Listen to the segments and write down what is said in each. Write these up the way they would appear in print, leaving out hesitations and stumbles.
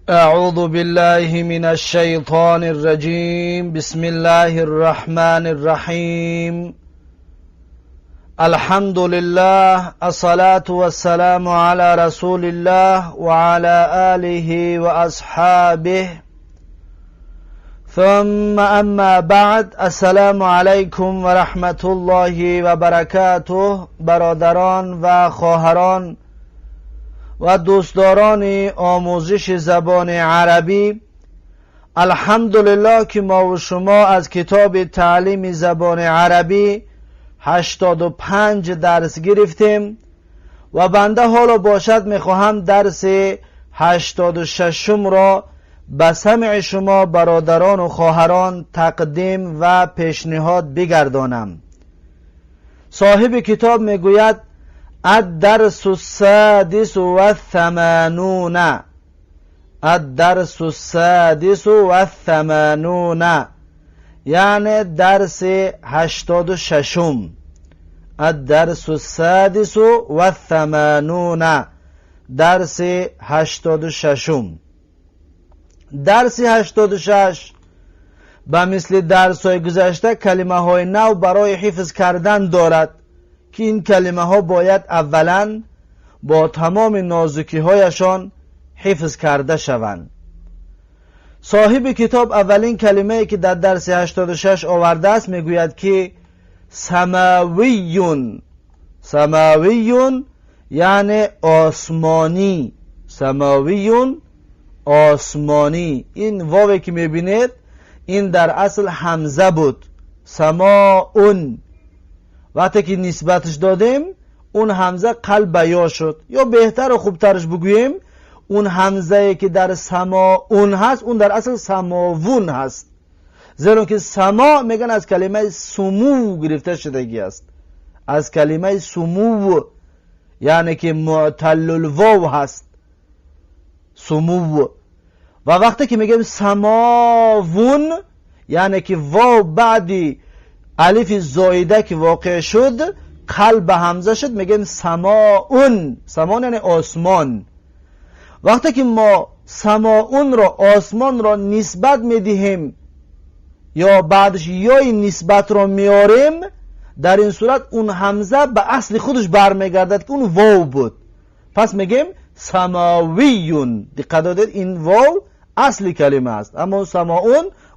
أعوذ بالله من الشيطان الرجيم. بسم الله الرحمن الرحيم. الحمد لله، الصلاة والسلام على رسول الله وعلى آله وأصحابه، ثم أما بعد. السلام علیکم و رحمت الله و برکاته. برادران و خواهران و دوستداران آموزش زبان عربی، الحمدلله که ما و شما از کتاب تعلیم زبان عربی 85 درس گرفتیم و بنده حالا باشد میخواهم درس 86 را به سمع شما برادران و خواهران تقدیم و پیشنهاد بگردانم. صاحب کتاب میگوید: الدرس السادس والثمانون. الدرس السادس والثمانون، یعنی درس 86. الدرس السادس والثمانون، درس 86. درس 86 به مثل درس های گذشته کلمه های نو برای حفظ کردن دارد که این کلمه ها باید اولا با تمام نازکی هایشان حفظ کرده شوند. صاحب کتاب اولین کلمه که در درس 86 آورده است، میگوید که سماویون. سماویون یعنی آسمانی. سماویون، آسمانی. این واوی که میبینید، این در اصل همزه بود، سماء. وقتی که نسبتش دادیم، اون همزه قلب به یا شد، یا بهتر و خوبترش بگوییم، اون همزه که در سماء هست، اون در اصل سماوون هست، زیرا که سما میگن از کلمه سمو گرفته شدگی است، از کلمه سمو، یعنی که معتل الواو هست، سمو. و وقتی که میگیم سماوون، یعنی که واو بعدی الف زایده که واقع شد، قلب به همزه شد، میگیم سماء. سماء یعنی آسمان. وقتی که ما سماء را، آسمان را نسبت میدهیم یا بعدش یای نسبت را میاریم، در این صورت اون همزه به اصل خودش برمیگردد که اون واو بود. پس میگیم سماویون. دقت دادید؟ این واو اصل کلمه است، اما سماء،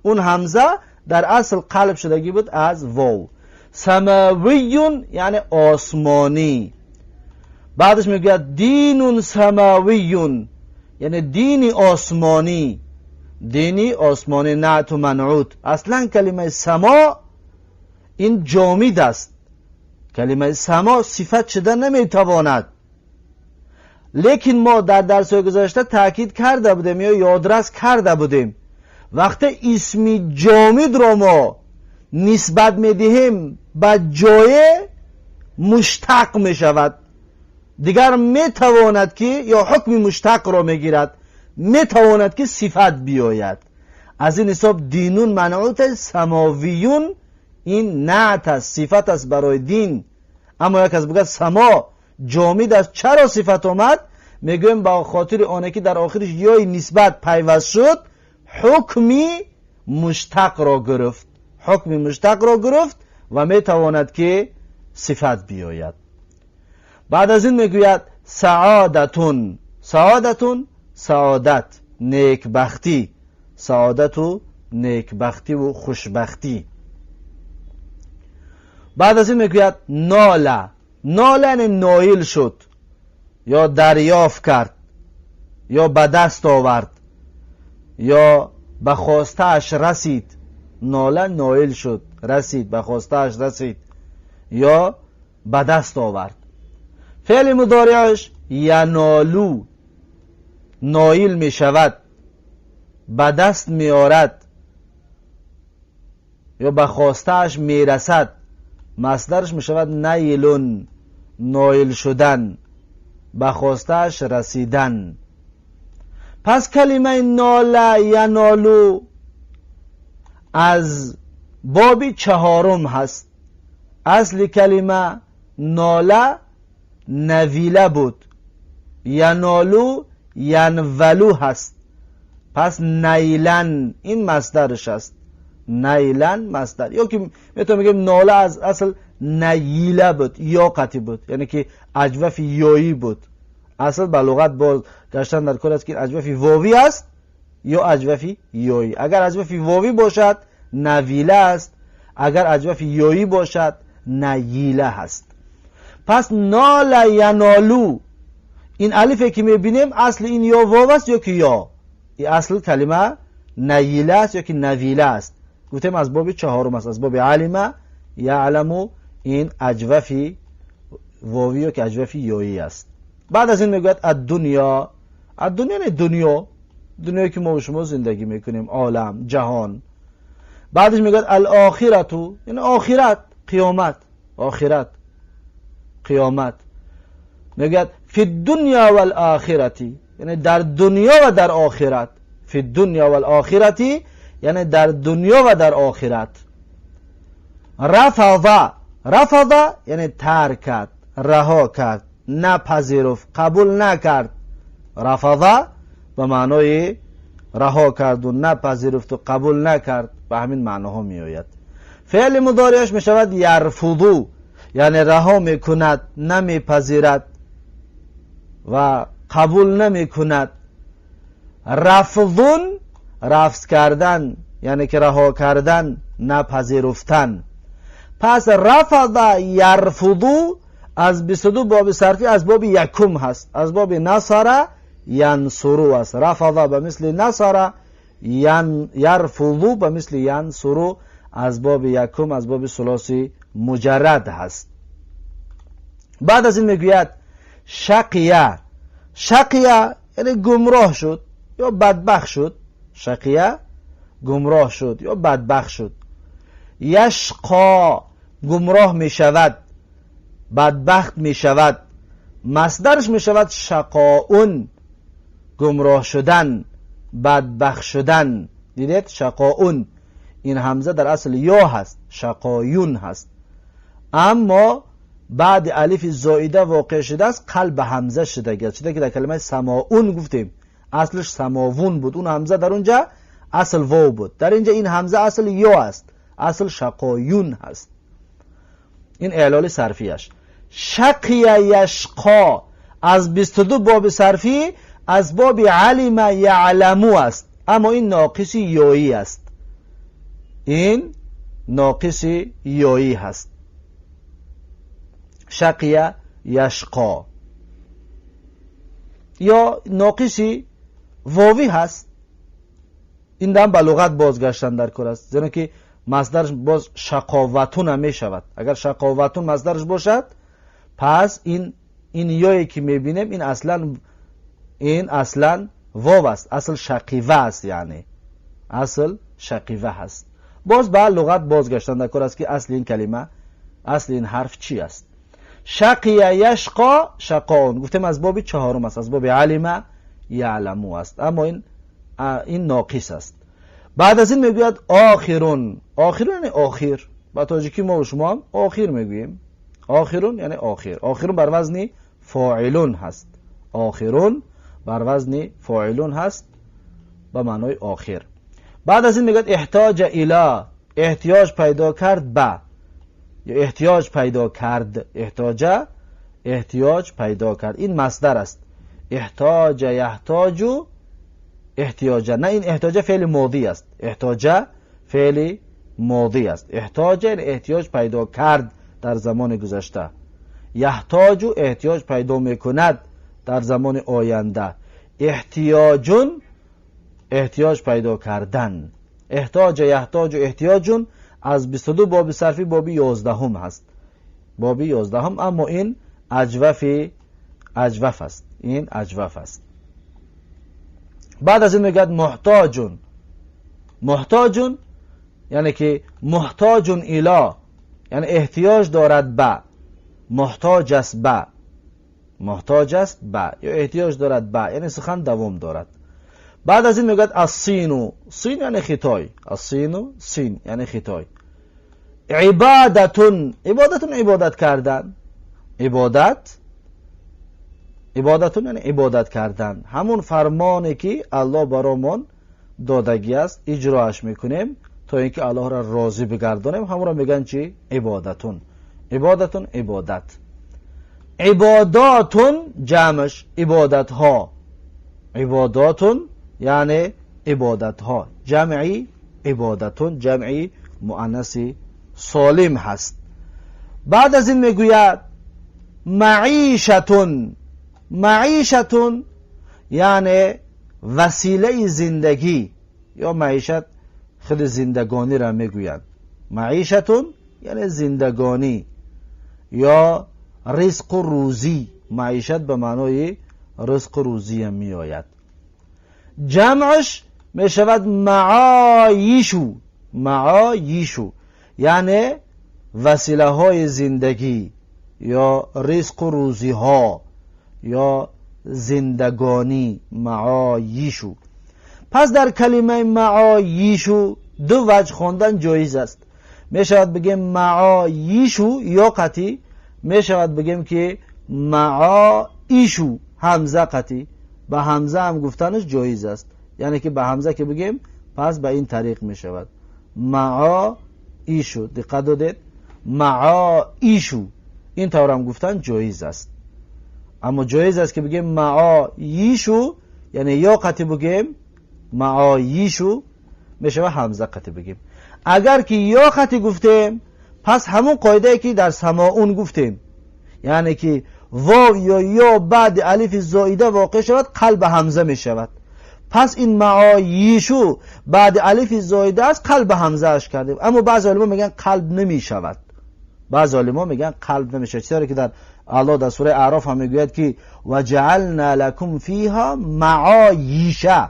اون همزه در اصل قلب شدگی بود از واو. سماویون یعنی آسمانی. بعدش میگوید دین سماویون، یعنی دینی آسمانی. دینی آسمانی، نعت و منعوت. اصلا کلمه سما این جامد است. کلمه سما صفت شده نمیتواند، لیکن ما در درس گذشته تاکید کرده بودیم یا یادرس کرده بودیم، وقتی اسمی جامد را ما نسبت میدهیم به جای، مشتق میشود. دیگر میتواند که یا حکم مشتق را میگیرد، میتواند که صفت بیاید. از این حساب دینون منعوت، سماویون این نعت است، صفت است برای دین. اما یک کس بگه سما جامد است، چرا صفت آمد؟ میگویم با خاطر آنه که در آخرش یای نسبت پیوست شد، حکمی مشتق را گرفت، حکم مشتق را گرفت و میتواند که صفت بیاید. بعد از این میگوید سعادتون. سعادتون، سعادت، نیکبختی، سعادت و نیکبختی و خوشبختی. بعد از این میگوید نال. نال یعنی نایل شد یا دریافت کرد یا به دست آورد یا به خواستهاش رسید. نال، نایل شد، رسید، به خواستهاش رسید یا به دست آورد. فعل مضارعش ینالو، نایل می شود، به دست می آرد یا به خواستهاش می رسد. مصدرش می شود نیلٌ، نایل شدن، به خواستهاش رسیدن. پس کلمه نال ینالو از باب چهارم هست. اصل کلمه نال نویله بود، ینالو ینولو هست. پس نیلن این مصدرش است. نیلن مصدر، یا که میتونم بگیم ناله از اصل نیله بود، یا قطی بود، یعنی که اجوف یایی بود. اصل به لغت باز گشتن در کار است که اجوف واوی است یا اجوف یایی. اگر اجوف واوی باشد نویله است، اگر اجوف یایی باشد نیله هست. پس نال ینالو، این الفی که میبینیم اصل این یا واو است یا که یا، این اصل کلمه نیله است یا که نویله است. گفتیم از باب چهارم است، از باب علم یعلم، این اجوفی واوی یا که اجوفی یایی است. بعد از این میگوید الدنیا. الدنیا یعنی دنیا، دنیایی که ما و شما زندگی میکنیم، عالم، جهان. بعدش میگوید الاخرتو، یعنی آخرت، قیامت، آخرت، قیامت. میگوید فی الدنیا والآخرتی، یعنی در دنیا و در آخرت. فی الدنیا والآخرتی یعنی در دنیا و در آخرت. رفض، رفض یعنی ترک کرد، رها کرد، نپذیرفت، قبول نکرد. رفض به معنای رها کرد و نپذیرفت و قبول نکرد، به همین معناها میآید. فعل مضارعش میشود یرفضو، یعنی رها میکند، نمیپذیرد و قبول نمیکند. رفضون، رفض کردن، یعنی که رها کردن، نپذیرفتن. پس رفض یرفضو از 22 باب صرفی از باب یکم هست، از باب نصر ینصرو است. رفض به مثل نصر، یرفضو به مثل ینصرو، از باب یکم، از باب ثلاثی مجرد هست. بعد از این میگوید شقیه. شقیه یعنی گمراه شد یا بدبخت شد. شقیه گمراه شد یا بدبخت شد. یشقا گمراه می شود، بدبخت می شود. مصدرش می شود شقاون، گمراه شدن، بدبخت شدن. دیدید شقاون، این همزه در اصل یا هست، شقایون هست، اما بعد الف زائده واقع شده است، قلب همزه شده. شده که در کلمه سماون گفتیم اصلش سماوون بود، اون همزه در اونجا اصل واو بود، در اینجا این همزه اصل یا است، اصل شقایون هست. این اعلال صرفیش. شقی یشقا از 22 باب صرفی از باب علم یعلمو است، اما این ناقص یایی است، این ناقص یایی هست. شقی یشقا یا ناقص واوی هست. این دم به لغت بازگشتن در کار است، زیرا که مصدرش باز شقاوتون هم می شود. اگر شقاوتون مصدرش باشد، پس این یایی که میبینیم این اصلا واو است، اصل شقیوه است، یعنی اصل شقیوه هست. باز به لغت بازگشتن در کار است که اصل این کلمه، اصل این حرف چی است. شقی یشقا شقاون، گفتیم از باب چهارم است، از باب علم یعلمو است، اما این ناقص است. بعد از این میگوید آخرون. آخرون یعنی آخر، با تاجیکی ما و شما هم آخر میگوییم. آخرون یعنی آخر. آخرون بر وزن فاعلون هست، آخرون بر وزن فاعلون هست به معنای آخر. بعد از این میگوید احتاج الی، احتیاج پیدا کرد به، یا احتیاج پیدا کرد، احتاج، احتیاج پیدا کرد، این مصدر است. احتاج یحتاج احتیاج، نه این احتاج فعل ماضی است، احتاج فعل ماضی است. احتاج یعنی احتیاج پیدا کرد در زمان گذشته، یحتاج احتیاج پیدا میکند در زمان آینده، احتیاجون احتیاج پیدا کردن. احتاج یحتاج احتیاجون از 22 باب صرفی باب 11 هم هست، باب 11 هم، اما این اجوف است، این اجوف است. بعد از این میگه محتاجون. محتاجون یعنی که محتاجون الی، یعنی احتیاج دارد به، محتاج است به، محتاج است به، یا احتیاج دارد به، یعنی سخن دوام دارد. بعد از این میگه الصین. صین یعنی خطای، الصین سین یعنی خطای. عبادتون، عبادتون عبادت کردن، عبادت، عبادتون یعنی عبادت کردن، همون فرمانی که الله برامون додагӣ аст, иҷроаш мекунем то инки Аллоҳро розӣ бигардонем. Ҳамонро мегӯянд чӣ? Ибодатун. Ибодатун, ибодат. Ибодатун ҷамъаш ибодатҳо. Ибодатун яъне ибодатҳо. Ҷамъи ибодатун ҷамъи муаннаси солим ҳаст. Баъд аз ин мегӯяд маишатун. Маишатун яъне василаи зиндагӣ ё маишат худи зиндагониро мегӯянд. Маишатун яъне зиндагонӣ ё ризқу рӯзӣ. Маишат ба маънои ризқу рӯзиам меояд. Ҷамъаш мешавад маоишу. Маоишу яъне василаҳои зиндагӣ ё ризқу рӯзиҳо ё зиндагонӣ. Маоишу. Пас дар калимаи маоишу ду ваҷҳ хондан ҷоиз аст. Мешавад бигем маоишу ё қатӣ, мешавад бигем ки маоишу ҳамза қатӣ. Ба ҳамза ҳам гуфтанаш ҷоиз аст. Яъне ки ба ҳамза ки бигем, пас ба ин тариқ мешавад маоишу. Диққат додед? Маоишу ин таврам гуфтан ҷоиз аст. Аммо ҷоиз аст ки бигем маоишу, яъне ё қатӣ бигем маоишу, мешавад ҳамза қатӣ бигем. Агар ки ё қатӣ гуфтем, пас ҳамон қоидае ки дар самоун гуфтем, яъне ки вов ё ё баъди алифи зоида воқеъ шавад, қалб ҳамза мешавад. Пас ин маоишу баъди алифи зоида аст, қалб ҳамзааш кардем. Аммо баъзе олимо мегӯянд, қалб намешавад. Баъзе олимо мегӯянд, қалб намешавад. Чизоре ки дар Аллоҳ дар сураи Аъроф ҳам мегӯяд ки ваҷаална лакум фиҳа маоиша.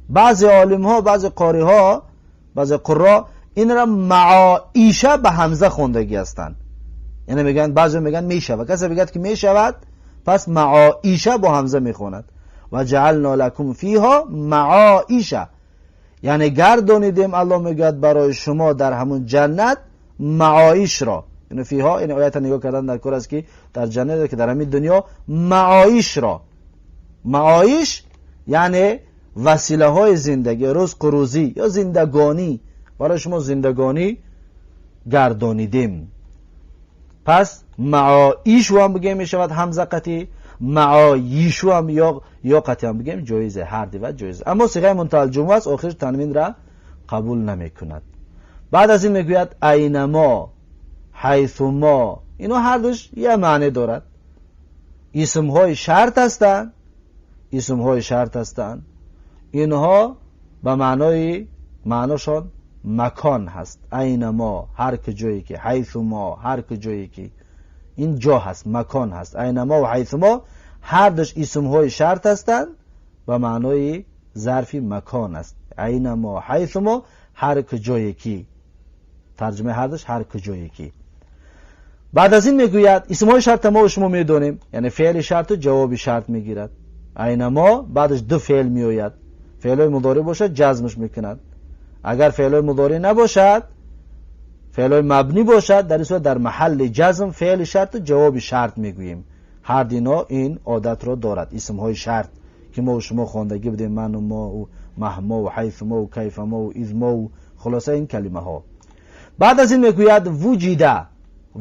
Баъзе олимҳо, баъзе қориҳо, баъзе қурро инро маоиша ба ҳамза хондагӣ ҳастанд. Яъне мегӯянд, баъзе мегӯянд, мешавад. Касе мегӯяд ки мешавад, пас маоиша бо ҳамза мехонад. Ваҷаална лакум фиҳа маоиша, яъне гардонидем, Аллоҳ мегӯяд, барои шумо дар ҳамун ҷаннат маоишро. Яъне фиҳо, ин оята нигоҳ кардан дар кор аст ки дар ҷаннат, ки дар ҳамин дунё маоишро. Маоиш яъне василаҳои зиндагӣ, ризқу рӯзӣ ё зиндагонӣ. Барои шумо зиндагонӣ гардонидем. Пас маоишу ҳам бигем, мешавад ҳамза қатӣ, маоишу ҳам ё қатӣ ҳам бигем, ҷоизе, ҳар дива ҷоизе. Аммо сиғаи мунтаҳал аст, охир танвинра қабул намекунад. Баъд аз ин мегӯяд айнамо, ҳайсумо. Ино ҳардуш як маъне дорад. Исмҳои шарт ҳастанд. Исмҳои шарт ҳастанд. Инҳо ба маънои, маъношон макон ҳаст. Айнамо, ҳар куҷое ки, ҳайсумо, ҳар куҷое ки. Ин ҷо ҳаст, макон ҳаст. Айнамо ва ҳайсумо ҳардуш исмҳои шарт ҳастанд, ба маънои зарфи макон аст. Айнамо, ҳайсумо, ҳар куҷое ки. Тарҷумаи ҳардуш ҳар куҷое ки. Баъд аз ин мегӯяд, исмҳои шарта мо шумо медонем, яъне феъли шарту ҷавоби шарт мегирад. Айнамо баъдаш ду феъл меояд. Феълҳои мудорӣ бошад, ҷазмш мекунад. Агар феълҳои мудорӣ набошад, феълҳои мабнӣ бошад, дар ин сурат дар маҳалли ҷазм феъли шарту ҷавоби шарт мегӯем. Ҳар дино ин одатро дорад. Исмҳои шарт ки мо шумо хондагӣ будем, ману мову маҳмову ҳайсумову кайфамову измову, хулоса, ин калимаҳо. Баъд аз ин мегӯяд вуҷида.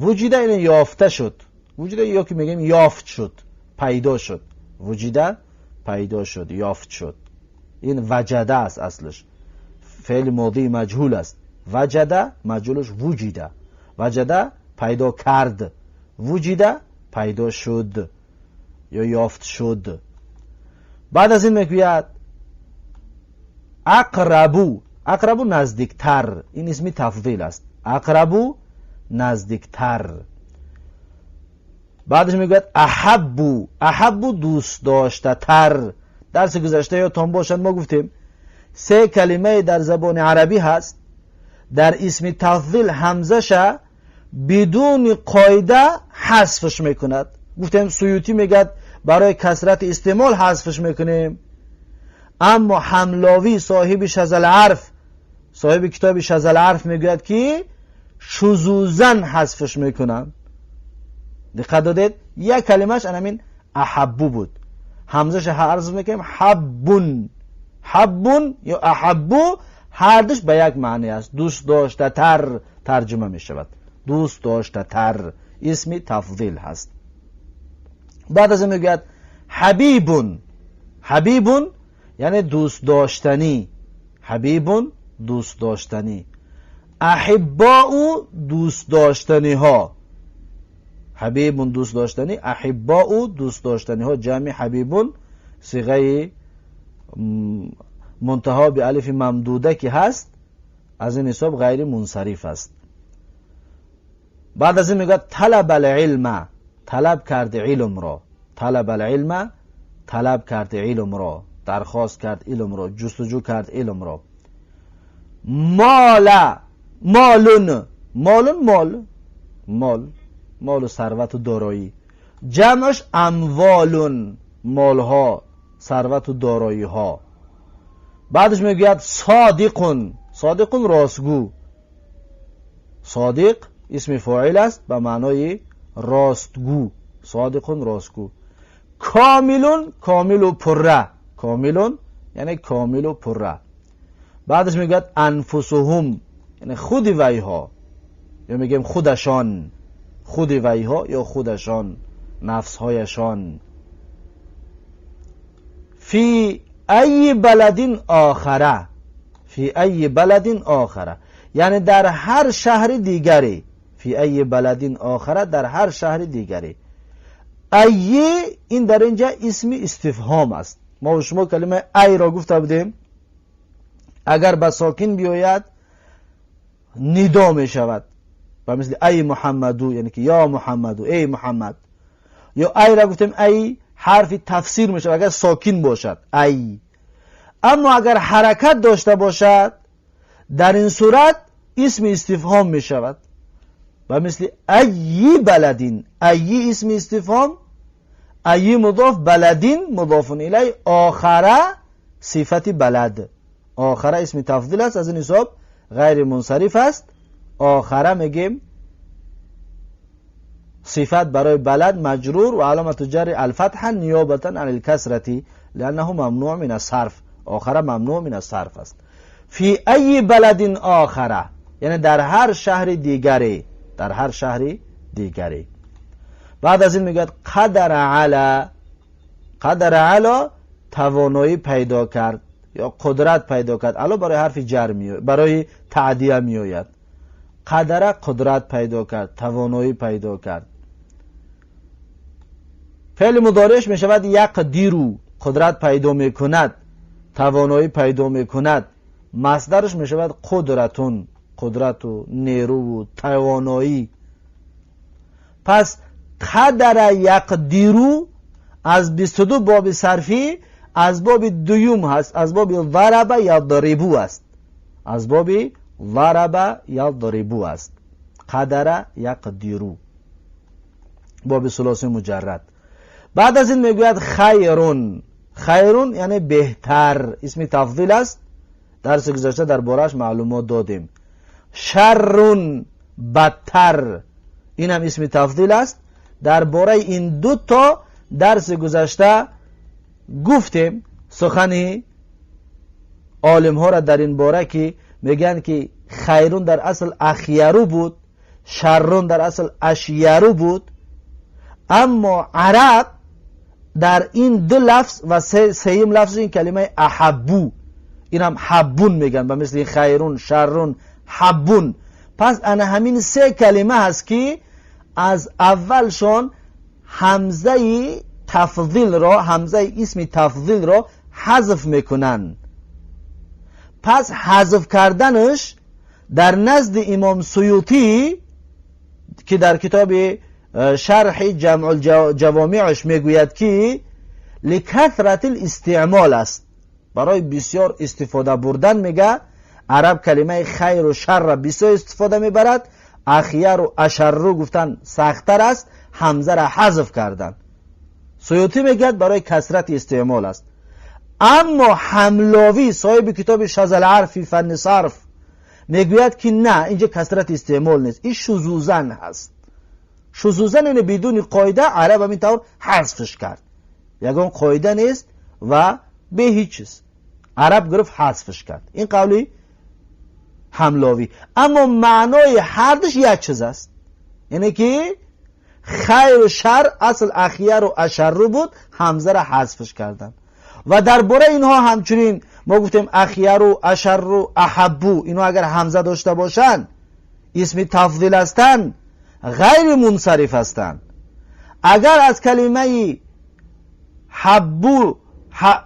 Вуҷида ин ёфта шуд. Вуҷида ё ки мегӯем ёфт шуд, пайдо шуд. Вуҷида пайдо шуд, ёфт шуд. Ин ваҷада аст аслаш. Феъли модии маҷҳул аст. Ваҷада, маҷҳулаш вуҷида. Ваҷада пайдо кард. Вуҷида пайдо шуд ё ёфт шуд. Баъд аз ин мегӯяд ақрабу. Ақрабу наздиктар. Ин исми тафзил аст. Ақрабу наздиктар. Баъдаш мегӯяд аҳаббу. Аҳаббу дӯст доштатар. Дарси гузашта ёдтон бошад, мо гуфтем, се калимае дар забони арабӣ ҳаст, дар исми тафзил ҳамзаша бидуни қоида ҳазфш мекунад. Гуфтем, Суютӣ мегӯяд, барои касрати истеъмол ҳазфш мекунем. Аммо Ҳамловӣ, соҳиби Шазаларф, соҳиби китоби Шазаларф, мегӯяд ки шузузан ҳазфш мекунанд. Диққат додед? Як калимааш анамин аҳаббу буд. Ҳамзаша ҳазф мекунем, ҳаббун. حب یا احب هر دوش به یک معنی است، دوست داشته تر ترجمه می شود، دوست داشته تر اسم تفضیل هست. بعد از این میگوید حبیبون. حبیبون یعنی دوست داشتنی، حبیبون دوست داشتنی، احباء دوست داشتنی ها، حبیبون دوست داشتنی، احباء دوست داشتنی ها، جمع حبیبون صیغه منتها به الف ممدوده که هست از این حساب غیر منصرف است. بعد از این میگه طلب العلم، طلب کرد علم را، طلب العلم طلب کرد علم را، درخواست کرد علم را، جستجو کرد علم را. مال، مالون، مالون مال، مال، مال و ثروت و دارایی، جمعش اموالون، مالها، ثروت و دارایی ها. بعدش میگوید صادقون، صادقون راستگو، صادق اسم فاعل است به معنای راستگو، صادقون راستگو. کاملون، کامل و پره، کاملون یعنی کامل و پره. بعدش میگوید انفسهم، یعنی خود ویها، یا میگیم خودشان، خود ویها یا خودشان، نفسهایشان. فی ای بلد آخره، فی ای بلد آخره یعنی در هر شهر دیگری، فی ای بلد آخره در هر شهر دیگری. ای این در اینجا اسم استفهام است. ما و شما کلمه ای را گفته بودیم اگر به ساکن بیاید ندا می شود، و مثل ای محمدو یعنی که یا محمدو، ای محمد. یا ای را گفتیم ای حرف تفسیر می شود اگر ساکن باشد ای، اما اگر حرکت داشته باشد در این صورت اسم استفهام می شود، و مثل ای بلدین، ای اسم استفهام، ای مضاف، بلدین مضاف الیه، آخره صفت بلد، آخره اسم تفضیل است، از این حساب غیر منصرف است. آخره میگیم صفت برای بلد مجرور و علامت جر الفتح نیابتا عن الکسرة لانه ممنوع من الصرف، آخره ممنوع من الصرف است. فی ای بلد آخره یعنی در هر شهر دیگری، در هر شهر دیگری. بعد از این میگوید قدر علی، قدر علی توانایی پیدا کرد یا قدرت پیدا کرد. علی برای حرف جر می، برای تعدیه میآید. قدر قدرت پیدا کرد، توانایی پیدا کرد. فعل مضارعش می شود یقدرو، قدرت پیدا میکند، توانایی پیدا میکند. مصدرش می شود قدرتون، قدرت و نیرو و توانایی. پس قدر یقدرو از 22 باب صرفی از باب دوم هست، از باب ضرب یضربو است، از باب ضرب یضربو است. قدر یقدرو باب ثلاثی مجرد. بعد از این میگوید خیرون، خیرون یعنی بهتر، اسم تفضیل است، درس گذشته در بارش معلومات دادیم. شرون بدتر، این هم اسم تفضیل است. درباره این دو تا درس گذشته گفتیم سخن عالم ها را در این باره که میگن که خیرون در اصل اخیرو بود، شرون در اصل اشیرو بود، اما عرب در این دو لفظ و سیم لفظ این کلمه احبو، این هم حبون میگن، به مثل خیرون، شرون، حبون. پس انا همین سه کلمه هست که از اولشان همزه تفضیل را، همزه اسم تفضیل را حذف میکنن. پس حذف کردنش در نزد امام سیوطی که در کتاب شرح جمع الجوامعش میگوید که لکثرت الاستعمال است، برای بسیار استفاده بردن. میگه عرب کلمه خیر و شر را بسیار استفاده میبرد، اخیر و اشر گفتن سختتر است، همزه را حذف کردن. سیوطی میگه برای کثرت استعمال است. اما حملاوی صاحب کتاب شذ العرف فی فن صرف میگوید که نه، اینجا کثرت استعمال نیست، این شذوذن هست. شذوذن یعنی بدون قاعده عرب هم اینطور حذفش کرد، یگان قاعده نیست و به هیچ چیز. عرب گرفت حذفش کرد. این قولی حملاوی. اما معنای هر دوش یک چیز است، یعنی که خیر و شر اصل اخیر و اشر بود، همزه را حذفش کردن. و درباره اینها همچنین ما گفتیم اخیر و اشر و احبو، اینها اگر همزه داشته باشن اسم تفضیل هستند، غیر منصرف هستند. اگر از کلمه حبو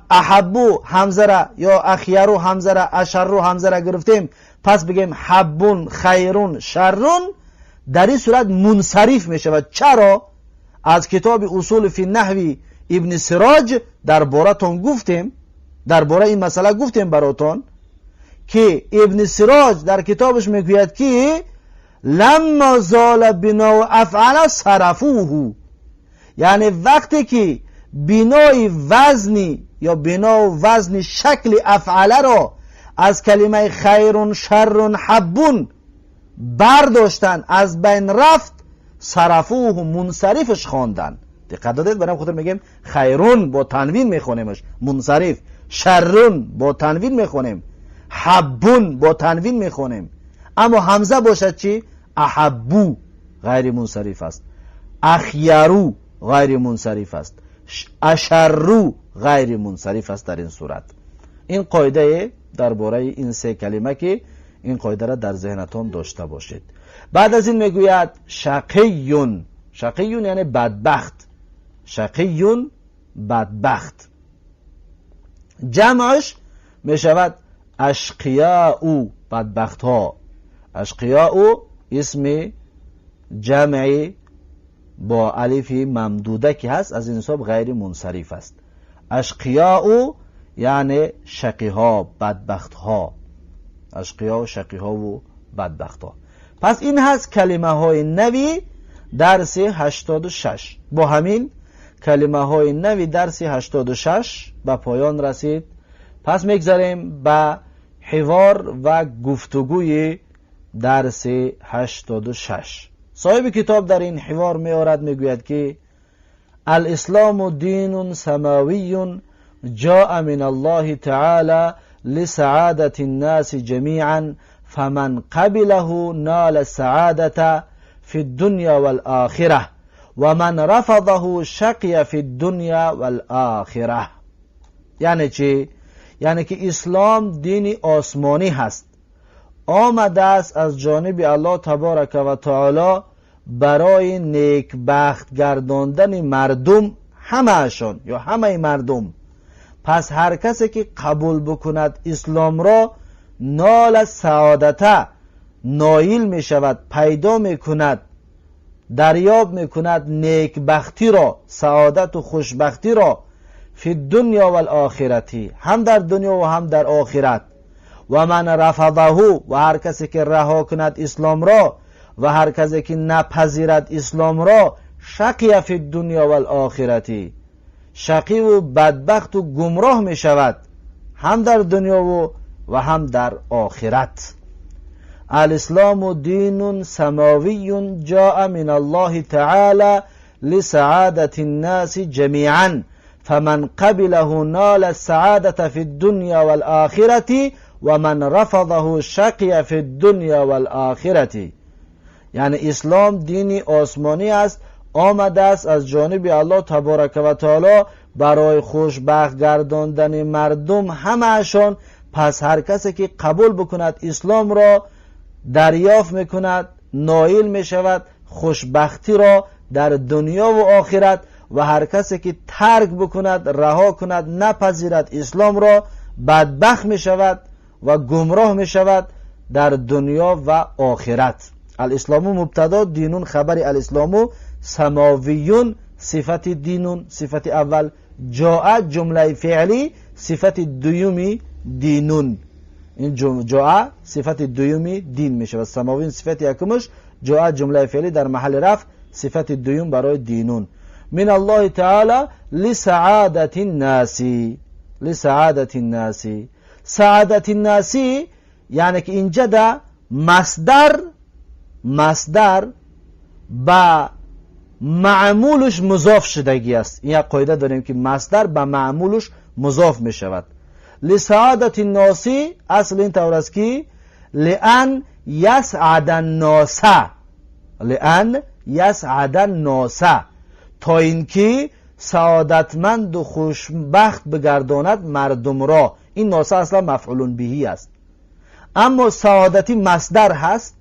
احبو همزه را یا اخیرو همزه را اشرو همزه را گرفتیم، پس بگیم حبون خیرون شرون، در این صورت منصرف می شود. چرا؟ از کتاب اصول فی نحوی ابن سراج دربارتون گفتیم، درباره این مسئله گفتیم براتون که ابن سراج در کتابش میگوید که لما زال بناء افعل صرفوه، یعنی وقتی که بنای وزنی یا بنا و وزن شکل افعله را از کلمه خیرون شرون حبون برداشتن، از بین رفت، صرفوه منصرفش خواندن. دقت دادید؟ برای خاطر میگیم خیرون با تنوین میخونیمش منصرف، شرون با تنوین میخونیم، حبون با تنوین میخونیم. اما همزه باشد چی؟ احبو غیر منصرف است، اخیرو غیر منصرف است، اشرو غیر منصرف است در این صورت. این قاعده درباره این سه کلمه که این قاعده را در ذهنتان داشته باشید. بعد از این میگوید شقیون. شقیون یعنی بدبخت. شقیون بدبخت، جمعش میشود اشقیاء، بدبخت ها. اشقیاء اسم جمعی با الف ممدوده که هست، از این حساب غیر منصرف است. اشقیاء یعنی شقی ها، بدبخت ها. اشقیا و شقی ها و بدبخت ها. پس این هست کلمه های نوی درس 86. با همین کلمه های نوی درس 86 به پایان رسید. پس میگذریم به حوار و گفتگوی درس 86. صاحب کتاب در این حوار میآورد، میگوید که الاسلام دین سماوی جاء من الله تعالی لسعادة الناس جميعا فمن قبله نال السعادة في الدنيا والآخرة ومن رفضه شقي في الدنيا والآخرة. یعنی چی؟ یعنی که اسلام دین آسمانی هست، آمده است از جانب الله تبارک و تعالی برای نیکبخت گرداندن مردم همه‌شان یا همه مردم. پس هر کسی که قبول بکند اسلام را نال سعادت، نایل می شود، پیدا می کند، دریاب می کند نیکبختی را، سعادت و خوشبختی را، فی الدنیا والآخرتی، هم در دنیا و هم در آخرت. و من رفضه، و هر کسی که رها کند اسلام را و هر کسی که نپذیرد اسلام را، شقی فی الدنیا والآخرتی، شقی و بدبخت و گمراه می شود هم در دنیا و هم در آخرت. الاسلام دین سماوی جاء من الله تعالی لسعادة الناس جمیعا فمن قبله نال السعادة فی الدنیا والآخرة ومن رفضه شقی فی الدنیا والآخرة. یعنی اسلام دینی آسمانی است، آمده است از جانب الله تبارک و تعالی برای خوشبخت گرداندن مردم همه‌شان. پس هر کسی که قبول بکند اسلام را دریافت میکند، نایل میشود خوشبختی را در دنیا و آخرت، و هر کسی که ترک بکند، رها کند، نپذیرد اسلام را، بدبخت میشود و گمراه میشود در دنیا و آخرت. الاسلام مبتدا، دینون خبر الاسلام، سماویون صفت دینون صفت اول، جاء جمله فعلی صفت دویمی دینون. این جاء صفت دویمی دین میشود. سماویون صفت یکمش، جاء جمله فعلی در محل رفع صفت دویم برای دینون. من الله تعالی لسعادة الناس، لسعادة الناس. سعادت الناس یعنی که اینجا ده مصدر با معمولش مضاف شدگی است. این یک قاعده داریم که مصدر به معمولش مضاف می شود. لسعادة الناس اصل این طور است که لأن یسعد الناس، لأن یسعد الناس، تا اینکه سعادتمند و خوشبخت بگرداند مردم را. این ناس اصلا مفعول بهی است، اما سعادتی مصدر هست،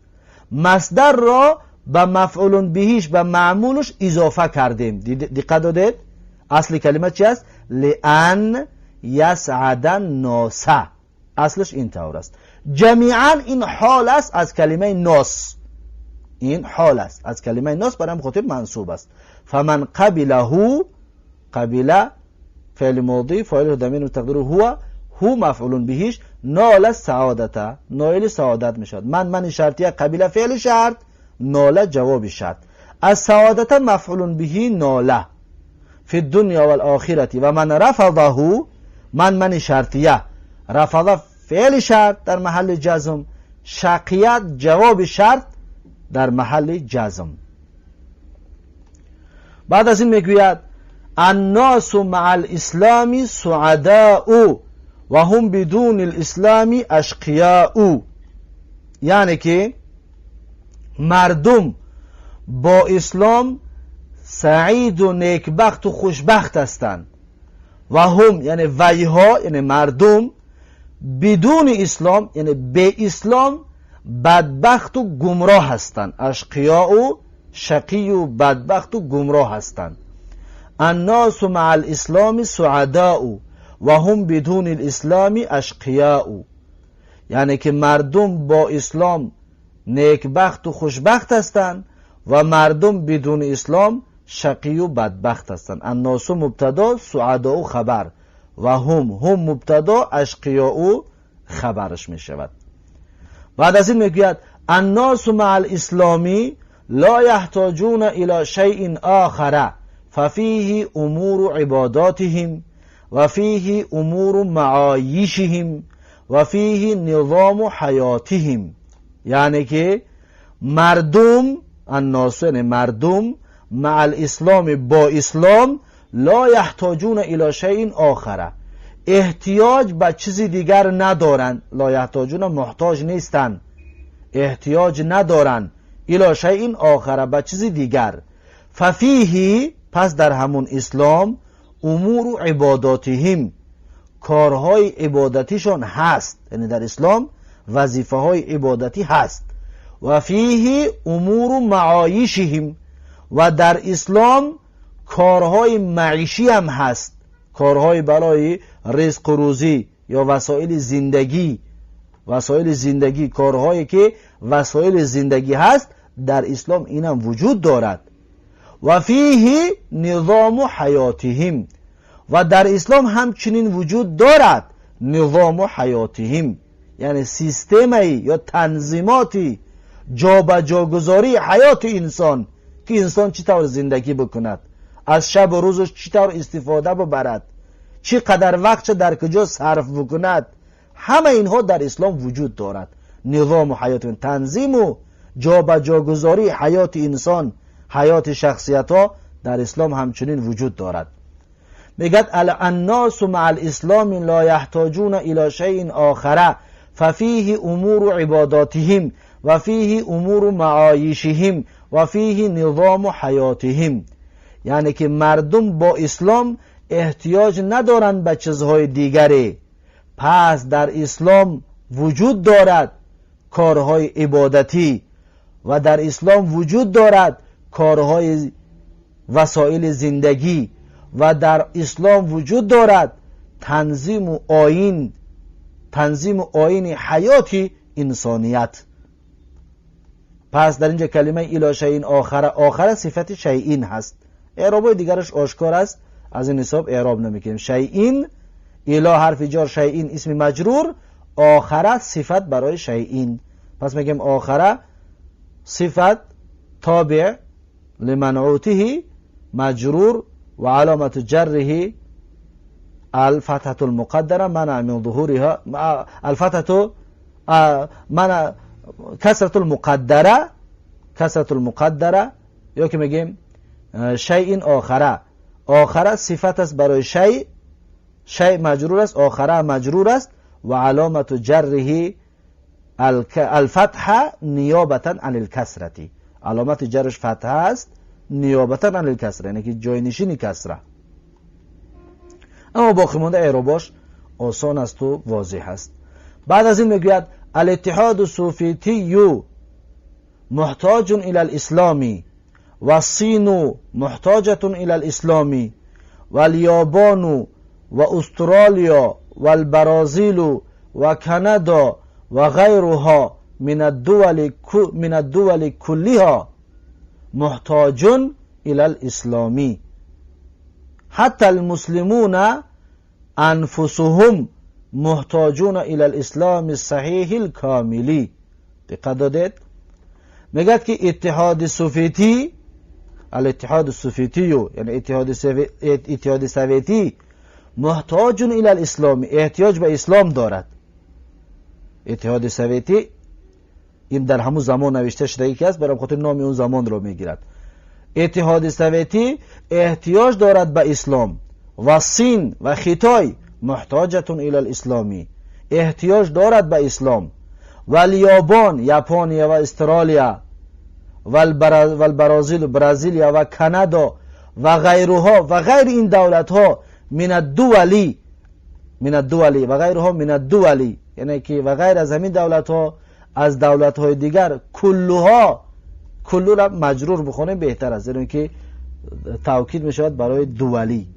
مصدر را به مفعول بهیش، به معمولش اضافه کردیم. دقت دادید؟ اصل کلمه چی است؟ لأن یسعد الناس، اصلش این طور است. جمیعا این حال است از کلمه ناس، این حال است از کلمه ناس، برای خاطر منصوب است. فمن قبله، قبل فعل ماضی، فاعله ضمیر تقدیره هو، هو مفعول بهش، نال السعادت، نایل سعادت میشد. من شرطیه، قبیله فعل شرط، نال جواب شرط، السعادت مفعول به ناله فی الدنیا والآخرة. و من رفضه، من شرطیه، رفض فعل شرط در محل جزم، شقیت جواب شرط در محل جزم. بعد از این میگوید الناس مع الاسلام سعداء و هم بدون الاسلام اشقیاء، یعنی که مردم با اسلام سعید و نیکبخت و خوشبخت هستند و هم یعنی ویها، یعنی مردم، بدون اسلام یعنی به اسلام بدبخت و گمراه هستند. اشقیا و شقی و بدبخت و گمراه هستند. الناس مع الاسلام سعداء و هم بدون الاسلام اشقیاء، یعنی که مردم با اسلام نیکبخت و خوشبخت هستند و مردم بدون اسلام شقی و بدبخت هستند. الناس مبتدا، سعداء خبر، و هم، هم مبتدا، اشقیاء خبرش می شود. بعد از این میگوید الناس مع الاسلام لا يحتاجون الى شيء آخر ففیه امور عباداتهم و فیه امور معایشهم و فیه نظام حیاتهم، یعنی که مردم، الناس یعنی مردم، مع الاسلام با اسلام، لا یحتاجون الى شیء آخر، احتیاج به چیزی دیگر ندارند. لا یحتاجون محتاج نیستند، احتیاج ندارند، الى شیء آخر به چیزی دیگر. ففیه پس در همون اسلام، امور عباداتهم کارهای عبادتیشان هست، یعنی در اسلام وظیفه های عبادتی هست. و فیه امور معایشهم و در اسلام کارهای معیشی هم هست، کارهای برای رزق و روزی یا وسایل زندگی، وسایل زندگی، کارهایی که وسایل زندگی هست در اسلام اینم وجود دارد. و فیه نظام حیاتهم و در اسلام همچنین وجود دارد نظام حیاتهم، یعنی سیستمی یا تنظیماتی جابجاگذاری حیات انسان که انسان چطور زندگی بکند، از شب و روزش چطور استفاده ببرد، چی قدر وقت در کجا صرف بکند، همه اینها در اسلام وجود دارد. نظام و حیات، تنظیم و جابجاگذاری حیات انسان، حیات شخصیت ها در اسلام همچنین وجود دارد. میگد الناس مع الاسلام لا یحتاجون الى شیء آخر ففیه امور عباداتهم و فیه امور معایشهم و فیه نظام حیاتهم، یعنی که مردم با اسلام احتیاج ندارند به چیزهای دیگری، پس در اسلام وجود دارد کارهای عبادتی و در اسلام وجود دارد کارهای وسایل زندگی و در اسلام وجود دارد تنظیم و آیین، تنظیم و آیین حیات انسانیت. پس در اینجا کلمه الی شیء آخر، آخر صفت شیء هست، اعراب دیگرش آشکار است، از این حساب اعراب نمیکنیم. شیء، الی حرف جار، شیء اسم مجرور، آخر صفت برای شیء. پس میگیم آخر صفت تابع لمنعوته مجرور و علامت جره الفتحة المقدرة منع من ظهورها الفتحة منع کسرة المقدرة، کسرة المقدرة، یا که میگیم شیء آخره، آخره صفت است برای شیء، شیء مجرور است، آخره مجرور است و علامت جره الفتحه نیابتا عن الکسرتی. علامت جرش فتحه است نیابتا عن الکسره، یعنی که جاینشین کسره. اما باقی مانده اعراباش آسان است و واضح است. بعد از این میگوید الاتحاد السوفیتی محتاج الى الاسلام و الصین محتاجة الى الاسلام و الیابان و استرالیا و البرازیل و کندا و غیرها من الدول کلها محتاج الى الاسلام حتی المسلمون انفسهم محتاجون الى الاسلام الصحیح الکاملی. دقت دادید؟ میگد که اتحاد سوفیتی، الاتحاد السوفیتی، یعنی اتحاد سویتی محتاج الى الاسلام، احتیاج به اسلام دارد. اتحاد سویتی این در همون زمان نوشته شده که است، برای خاطر نام اون زمان رو میگیرد. اتحاد سویتی احتیاج دارد به اسلام و صین و خیتای محتاجتون الى الاسلامی، احتیاج دارد به اسلام. و الیابان، یاپانیا و استرالیا و البرازیل، برازیلیا و کانادا و غیرها و غیر این دولت ها من الدولی، من الدولی و غیرها من الدولی، یعنی که و غیر از همین دولت ها از دولت های دیگر، کلها، کلو را مجرور بخونه بهتر است، زیرا که توکید می شود برای دولی،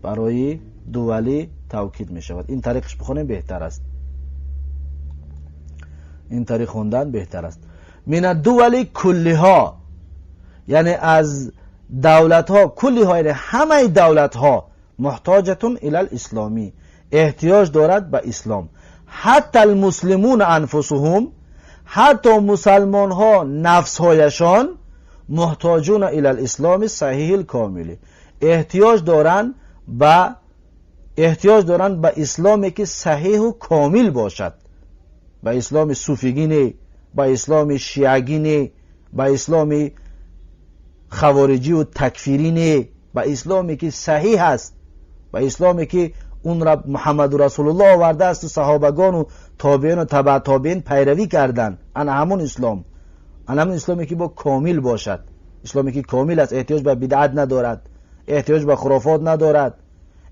برای دولی توکید می شود. این طریقش بخونه بهتر است، این طریق خوندن بهتر است. من الدول کلها، یعنی از دولت ها، کلها یعنی همه دولت ها، محتاجتون الی الاسلامی، احتیاج دارد به اسلام. حتی المسلمون انفسهم، حتی مسلمان ها نفس هایشان محتاجون الی الاسلام صحیح الکاملی، احتیاج دارند به اسلامی که صحیح و کامل باشد. به اسلام صوفیگی نه، به اسلام شیعگی نه، به اسلام خوارجی و تکفیری نه، به اسلامی که صحیح است، به اسلامی که اون را محمد رسول الله آورده است و صحابگان و تابعین و تبع تابعین پیروی کردند. ان همون اسلام، ان همون اسلامی که با کامل باشد، اسلامی که کامل است، احتیاج به بدعت ندارد، احتیاج به خرافات ندارد،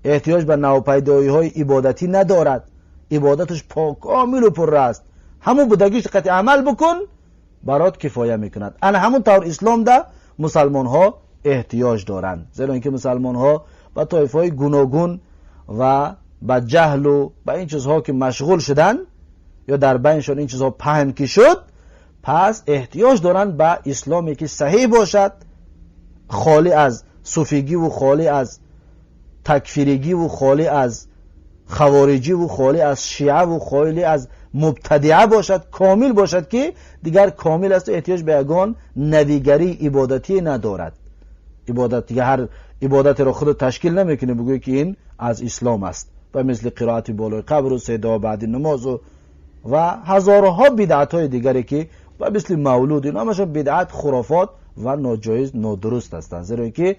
احتیاج به نوپیدایی های عبادتی ندارد، عبادتش کامل و پر است، همون بودگیش قطع عمل بکن برات کفایه میکند. ان همون طور اسلام ده مسلمان ها احتیاج دارند، زیرا اینکه مسلمان ها به طایفه های گوناگون و به جهل و به این چیزها که مشغول شدن یا در بینشان این چیزها پهن که شد، پس احتیاج دارند به اسلامی که صحیح باشد، خالی از صوفیگی و خالی از تکفیریگی و خالی از خوارجی و خالی از شیعه و خالی از مبتدعه باشد، کامل باشد که دیگر کامل است و احتیاج به یگان نویگری عبادتی ندارد. عبادت دیگه هر عبادت را خود تشکیل نمیکنه بگوی که این از اسلام است و مثل قرائت بالای قبر و سه دعا بعد نماز و هزارها بدعت های دیگری که و مثل مولود، اینا همشون بدعت، خرافات و ناجایز، نادرست هستند، زیرا که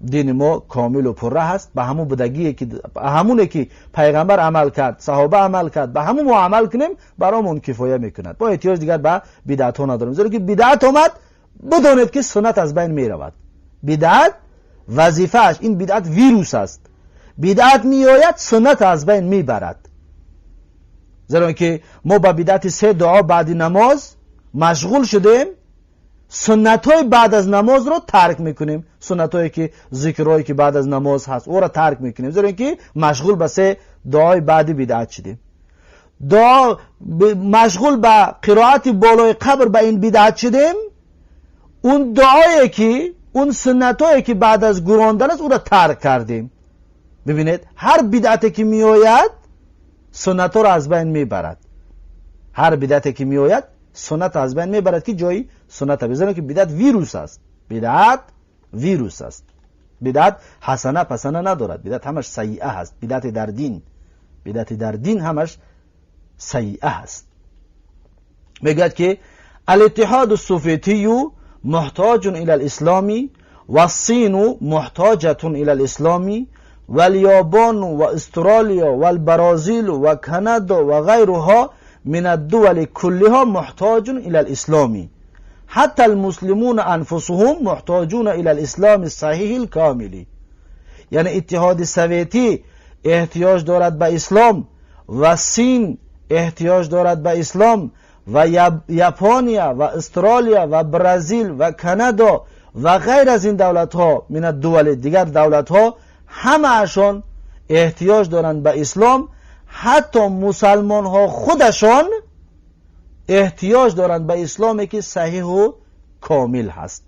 دین ما کامل و پره هست. به همون بدگی که همونه که پیغمبر عمل کرد، صحابه عمل کرد، به همون ما عمل کنیم برامون کفایه میکند. با احتیاج دیگر به بدعت ها نداریم، زیرا که بدعت آمد بدانید که سنت از بین میرود. بدعت وظیفه‌اش این، بدعت ویروس است، بدعت میآید سنت از بین میبرد، زیرا که ما با بدعت سه دعا بعد نماز مشغول شدیم، سنت های بعد از نماز رو ترک میکنیم، سنت هایی که ذکرهایی که بعد از نماز هست او را ترک میکنیم، زیرا که مشغول به سه دعای بعدی بدعت شدیم، دعا مشغول به قرائت بالای قبر به این بدعت شدیم، اون دعایی که اون سنت هایی که بعد از گوراندن است او را ترک کردیم. ببینید هر بدعتی که میآید سنت ها را از بین میبرد، هر بدعتی که میآید سنت از بین میبرد که جای سنت بزنه که بدعت ویروس است، بدعت ویروس است، بدعت حسنه پسنه ندارد، بدعت همش سیئه است، بدعت در دین، بدعت در دین همش سیئه است. میگوید که الاتحاد السوفیتی محتاج الى الاسلام و الصین محتاجة الى الاسلام. واليابان واستراليا والبرازيل وكندا وغيرها من الدول كلها محتاج الى الاسلام. حتى المسلمون انفسهم محتاجون الى الاسلام الصحيح الكامل. یعنی اتحاد سویتی احتیاج دارد به اسلام و سین احتیاج دارد به اسلام و یاپانیا و استرالیا و برزیل و کانادا و غیر از این دولت ها من الدول دیگر دولت ها همه‌شان احتیاج دارند به اسلام. حتی مسلمان ها خودشان احتیاج دارند به اسلامی که صحیح و کامل هست.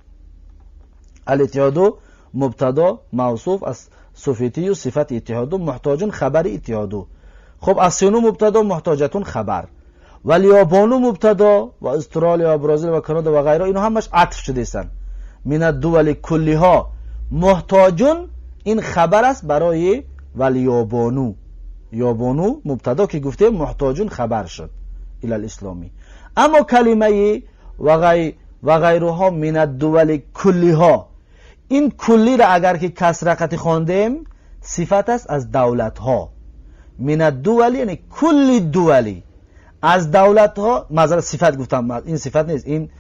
الاتحاد مبتدا موصوف از صفتی و صفت اتحاد، محتاجون خبر اتحاد. خب الصين مبتدا، محتاجتون خبر، واليابان مبتدا و استرالیا و برزیل و کانادا و غیره اینا همش عطف شده هستند. من الدول كلها محتاجون این خبر است برای والیابانو. یابانو مبتدا که گفته، محتاجون خبر شد الى الاسلامی. اما کلمه و غیرها من الدول كلها، این کلی را اگر که کسره قطی خواندیم صفت است از دولت ها. من الدول یعنی کل دولی، از دولت ها. معذرت، صفت گفتم، این صفت نیست، این